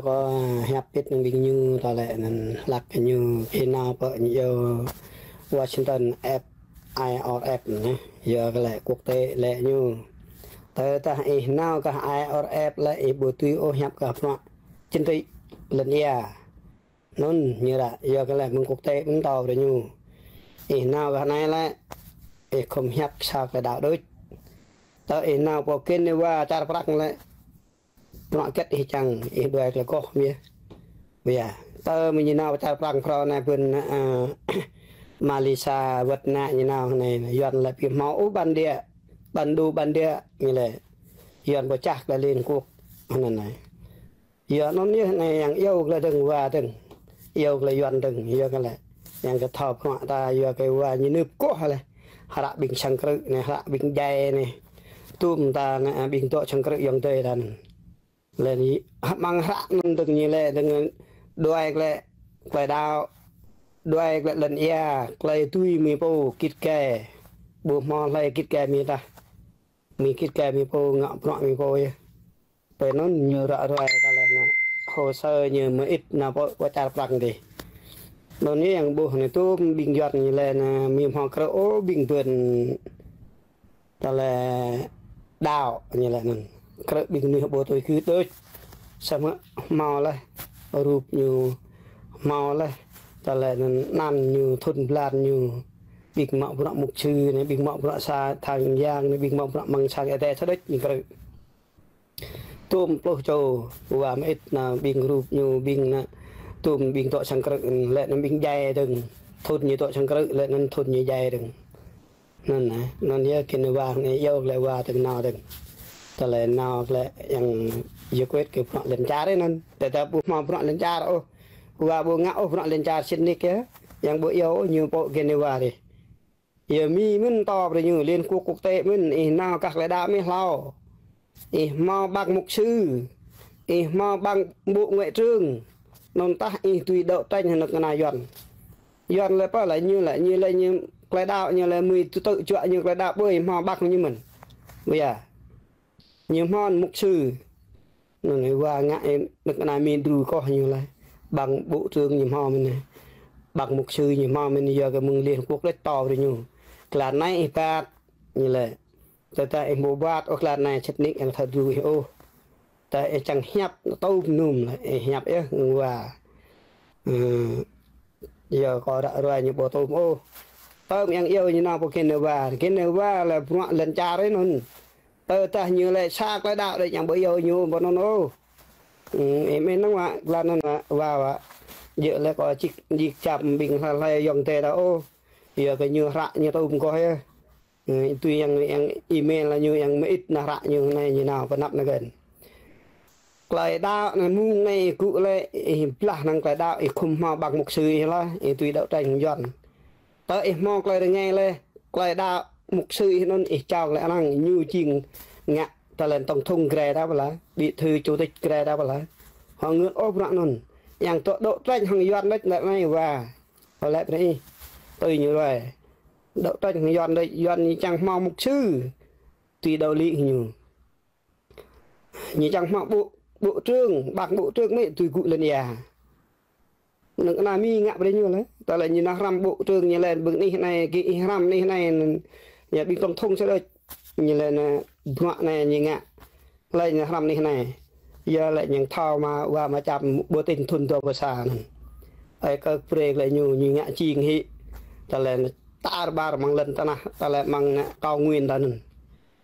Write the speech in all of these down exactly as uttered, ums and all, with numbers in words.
Kâo hiăp pĭt năn ƀing ñu ta lĕ năn hlăk kơ ñu ih nao pơ ñu Washington F I R F anai, yua kơ lĕ quốc tế lĕ ñu. Tơdah ih nao kơ I R F lĕ ih ƀu tui ôh hiăp kơ bruă chính trị lăn ia. Năn ñu ră yua kơ lĕ mơ̆ng quốc tế ƀu thâo brơi ñu. Ih nao kơ anai lĕ ih khŏm hiăp sa klei đaŏ đôč. Tơ ih nao pơ Geneva čar Prang lĕ bruă hơget ih čang, ih đuaĭ klei koh mơ̆. Ƀiă. Tơ mơ̆ ñu nao čar Prang phrâo anai ƀơi, a, Malaysia wơ̆t anai ñu nao anai, Yuan lĕ ƀu hmâo ôh bản địa, bản đồ bản địa ñu lĕ. Yuan pơčah klei Liên Quốc anăn anai. Yua anŭn yơh anai yang iâu klei dơ̆ng wa dơ̆ng, iâu klei Yuan dơ̆ng, yua kơ lĕ yang kơ thâo bruă ta yua kơ wa ñu nưp koh lĕ. Hră ƀing sang krư̆ anai, hră ƀing djai anai. Tŭm ta anai, ƀing dŏ sang krư̆ yŏng tơi ta anŭn. Lĕ anai, hă mơ̆ng hră anŭn dơ̆ng ñu lĕ, dơ̆ng đuaĭ klei, klei đaŏ, đuaĭ klei lăn ia, klei tui mơ̆ pô git gai. Ƀu hmâo hlơi git gai mơ̆ tah. Mơ̆ git gai mơ̆ pô ngă bruă mơ̆ pô yơh. Pơ anŭn ñu ră ruai ta lĕ nă hồ sơ ñu mơit nă pơ, pơ čar Prang dih. Anŭn yơh yang ƀuh anai tŭm ƀing Yuan ñu lĕ nă mơ̆ hmâo krư̆ ôh ƀing ƀơn ta lĕ đaŏ ñu lĕ anŭn. Krư̆ ƀing mơnuih ƀu tui gưt đôč. Samơ̆ hmâo lĕ rup ñu, hmâo lĕ ta lĕ anăn ñu thŭn blan ñu. Ƀing mă bruă mục sư anai, ƀing mă bruă sa thang yang anai, ƀing mă bruă mơ̆ng sang Ơi Adai sa đôč ñu krư̆. Tŭm pluh čô wa mơit nă ƀing rup ñu ƀing nă tŭm ƀing dŏ sang krư̆ lĕ nă ƀing djai dơ̆ng. Thŭn ñu dŏ sang krư̆ lĕ nă thŭn ñu djai dơ̆ng. Anŭn nă, anŭn yơh kơ nă wa anai iâu klei wa dơ̆ng nao dơ̆ng. Ta lĕ nao lĕ yang yua kuet kơ bruă lăn čar anŭn. Tơdah ƀu hmâo bruă lăn čar ôh. Wa ƀu ngă ôh bruă lăn čar sĭt nik yơh. Yang ƀu iâu ôh ñu pơ Geneva dih. Yua mơ̆n tơ brơi ñu Liên Quốc quốc tế mơ̆n, ih nao kah klei đaŏ mơ̆ hlâo. Ih hmâo bằng mục sư, ih hmâo bằng bộ ngoại trưởng, anŭn tah ih tui đấu tranh hăng năk nă Yuan. Yuan lĕ pơ lĕ ñu lĕ, ñu lĕ ñu klei đaŏ, ñu lĕ mơ̆ tŭ tŭ juă ñu klei đaŏ ƀơi hmâo bằng ñu mơ̆n. Ƀiă. Ñu hmâo mục sư. Anŭn wa ngă năk nă mơ̆ dru koh ñu lĕ. Bằng bộ trưởng ñu hmâo mơ̆n. Bằng mục sư ñu hmâo mơ̆n yua kơ mơ̆ng Liên Quốc đôč tơ brơi ñu. Klei anai ih ƀat ñu lĕ. Tơdah ih ƀu ƀat ôh klei anai sĭt nik yang thâo dru ih ôh. Tơ ih čang hiăp tŭm nŭm lĕ, ih hiăp yơh ngă wa. Ơ, yua kơ ră ruai ñu ƀu tŭm ôh. Tơm yang iâu ñu nao pơ Geneva. Geneva lĕ bruă lăn čar anŭn. Tơdah ñu lĕ sa klei đaŏ đôč yang ƀu iâu ñu pơ anŭn ôh. Ơ, ih mơ̆n năng wa, klei anŭn wa, wa, wa. Yua lĕ kơ čik, čik čăm ƀing hlai hlai yŏng tơi ta ôh. Yua kơ ñu hră ñu tŭm koh yơh. Ơ, tui yang, yang email lĕ ñu yang mơit nă hră ñu anai ñu nao pơ anăp nă gơ̆n. Klei đaŏ nă mơ̆ng anai gŭ lĕ, ih blah năng klei đaŏ, ih khŏm hmâo bằng mục sư ih lĕ, ih tui đấu tranh Yuan. Tơ ih hmâo klei rơngai lĕ, klei đaŏ mục sư ih anŭn ih čao lĕ năng ñu jing ngă ta lĕ tổng thống gre ta pơ lĕ, bí thư chủ tịch gre ta pơ lĕ. Hŏ ngưt ôh bruă anŭn. Yang tŏ đấu tranh hăng Yuan đôč lĕ anai wa. Hŏ lĕ brơi ih. Tui ñu ruai. Đấu tranh hăng Yuan đôč, Yuan ñu čang hmâo mục sư. Tui đạo lý ñu. Ñu čang hmâo bộ, bộ trưởng, bằng bộ trưởng mơ̆ tui gŭ lăn ia. Năk nă mơ̆ ngă brơi ñu lĕ. Ta lĕ ñu nao hrăm bộ trưởng ñu lĕ ƀing anih anai, gih ih hrăm anih anai. Ñu ƀing tổng thống sa đôč. Ñu lĕ nă bruă anai ñu ngă. Lĕ ñu hrăm anih anai. Yua lĕ ñu thâo mă wa mă čăm ƀu tĭng thŭn dua pluh sa anŭn. Ơi kơ brơi lĕ ñu, ñu ngă jing hĭ. Ta lĕ tar ƀar mơ̆ng lŏn tơnah, ta lĕ mơ̆ng nă cao nguyên ta anŭn.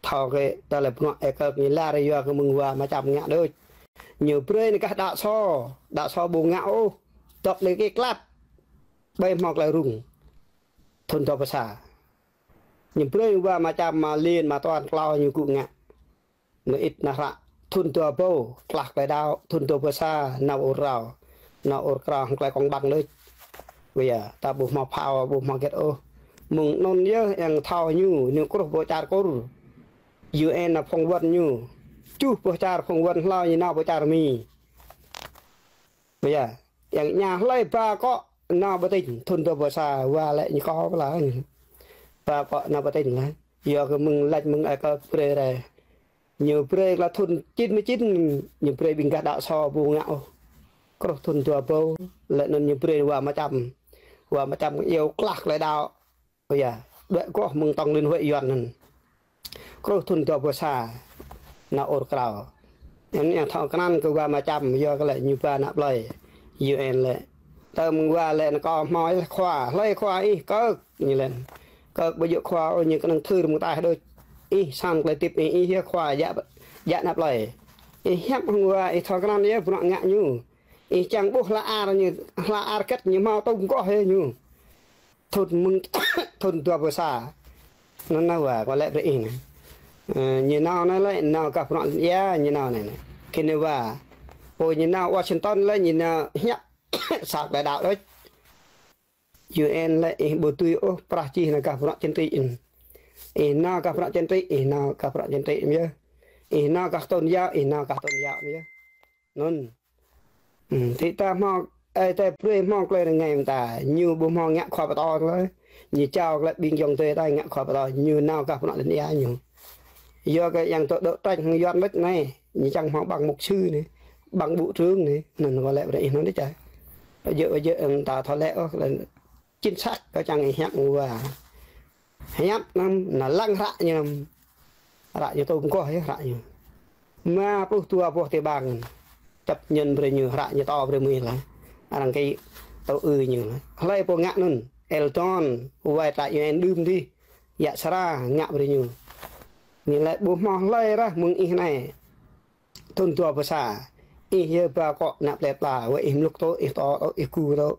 Thâo kơ ta lĕ bruă ơi kơ ñu lar yua kơ mơ̆ng wa mă čăm ngă đôč. Ñu brơi nă kah đaŏ sô, đaŏ sô ƀu ngă ôh. Tŏk lĕ kơ klăp. Ƀơi hmâo klei rŭng. Thŭn dua pluh sa. Ñu brơi wa mă čăm mă liên mă tuan klâo ñu gŭ ngă. Mơit nă hră. Thŭn dua ƀâo, klah klei đaŏ, thŭn dua pluh sa, nao ur krao. Nao ur krao hăng klei kông băng đôč. Ƀiă, ta ƀu hmâo phao, ƀu hmâo hơget ôh. Mơ̆ng anŭn yơh yang thâo ñu, ñu kruh pơ čar Kur. U N nă phỏng vấn ñu. Čuh pơ čar phỏng vấn hlâo ñu nao pơ čar Mi. Ƀiă, yang ñu hlơi ba kŏ nao ƀu tĭng, thŭn dua pluh sa, wa lĕ ñu kơ pơla. Ba kŏ nao ƀu tĭng lĕ. Yua kơ mơ̆ng lač mơ̆ng ơi kơ brơi rai. Ñu brơi klă thŭn chín mươi chín, ñu brơi ƀing gah đaŏ sô ƀu ngă ôh. Kruh thun dua rơbâo, lĕ anŭn ñu brơi wa Ama Čăm. Wa Ama Čăm iâu klah tơlơi đaŏ. Ơ yă, đuaĭ goh mơ̆ng tŏng Liên Hội Yuan anŭn. Kruh thun dua rơbâo sa, nao ur krao. Anŭn yang thâo krăn kơ wa Ama Čăm, yua kơ lĕ ñu ba ană plơi. U N lĕ. Tơm wa lĕ anŭn kâo hmâo khua, hlơi khua ih kơk, ñu lĕ. Kơk ƀu djơ̆ khua ôh, ñu kơnơ̆ng thưr mơ̆ng ataih đôč. Ih sang tơlơi tip ih, ih yơh khua djă, djă ană plơi. Ih hiăp hăng wa, ih thâo krăn yơh bruă ngă ñu. Ih čang ƀuh hla ar ñu, hla ar kĕt ñu hmâo tŭm goh yơh ñu. Thun mơ̆ng, thun dua rơbâo sa. Anŭn nao wa, kâo lĕ brơi ih anai. Ơ, ñu nao anai lĕ, nao gah bruă lŏn ia, ñu nao anai anai. Geneva. Ơ, ñu nao Washington lĕ, ñu nao hiăp sang tơlơi đaŏ đôč. U N lĕ ih ƀu tui ôh, prah čih nao gah bruă chính trị. Ih nao gah bruă chính trị, ih nao gah bruă chính trị yơh. Ih nao gah tôn giáo, ih nao gah tôn giáo yơh. Anŭn. Ư, tơdah hmâo, ơ, tơdah brơi hmâo tơlơi rơngai mơta, ñu ƀu hmâo ngă khua pơtô tơlơi. Ñu čao tơlơi ƀing ayŏng adơi ta ngă khua pơtô, ñu nao gah bruă lŏn ia ñu. Yua kơ yang tŏ dŏ trăk hăng Yuan mĕt anai, ñu čang hmâo bằng mục sư anai, bằng bộ trưởng anai, anŭn kâo lĕ brơi ih anŭn đôč čai. Ƀu djơ̆, ƀu djơ̆, ơ, ta thâo lĕ ôh, lĕ chính xác kâo čang ih hiăp wa. Hiăp anŭn, nao lăng hră ñu anŭn. Hră ñu tŭm goh yơh hră ñu. Rơma pluh dua boh tiểu bang. Chấp nhận brơi ñu, hră ñu tŏ brơi mơ̆ lĕ. Arăng kơ tŏ ư ñu lĕ. Hlơi pô ngă anŭn, Eldon, wai tră U N đưm dih. Yă Sara ngă brơi ñu. Ñu lĕ ƀu hmâo hlơi rah mơ̆ng ih anai. Thun dua rơbâo sa. Ih yơh ba akŏ ană plơi pla, wơ̆t ih mlŭk tŏ, ih tŏ tŏ, ih ku tŏ.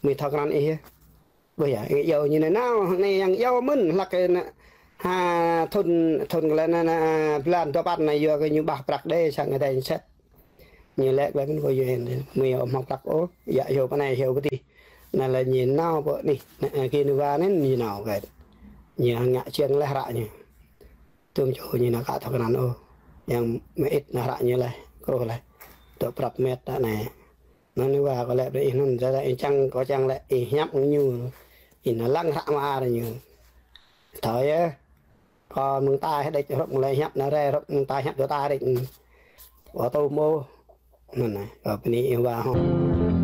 Mơi thâo krăn ih yơh. Ƀuh yă, ih iâu ñu anai nao, anai yang iâu mơ̆n, hlăk kơ anai. Ha, thun, thun kơ lĕ anai, anai, blan dua păn anai yua kơ ñu ƀah prăk đe sang kơ đe sĕt. Ñu lĕ kơ lĕ mơ̆n ƀu yua anai, mơi iâu hmâo prăk ôh, yă iâu pơ anai, iâu pơ adih. Anai lĕ ñu nao pơ anih, anai, ơ, Geneva anŭn ñu nao kơ. Ñu ngă čiăng lĕ hră ñu. Tơm čô ñu nao ka thâo krăn ôh. Yang mơit nao hră ñu lĕ, kruh lĕ. Tŏ prăp mĕt ta anai. Anŭn wa kâo lĕ brơi ih anŭn, tơdah ih čang, kâo čang lĕ ih hiăp hăng ñu. Ih nao lăng hră mơar ñu. Thâo yơh. Kâo mơ̆ng ataih đĕč hrup mơ̆ng lĕ hiăp anai rai, hrup mơ̆ng ataih hiăp dua ta đĕč. Kâo tŭm ôh. Anŭn anai, kâo bơni ih wa hŏ.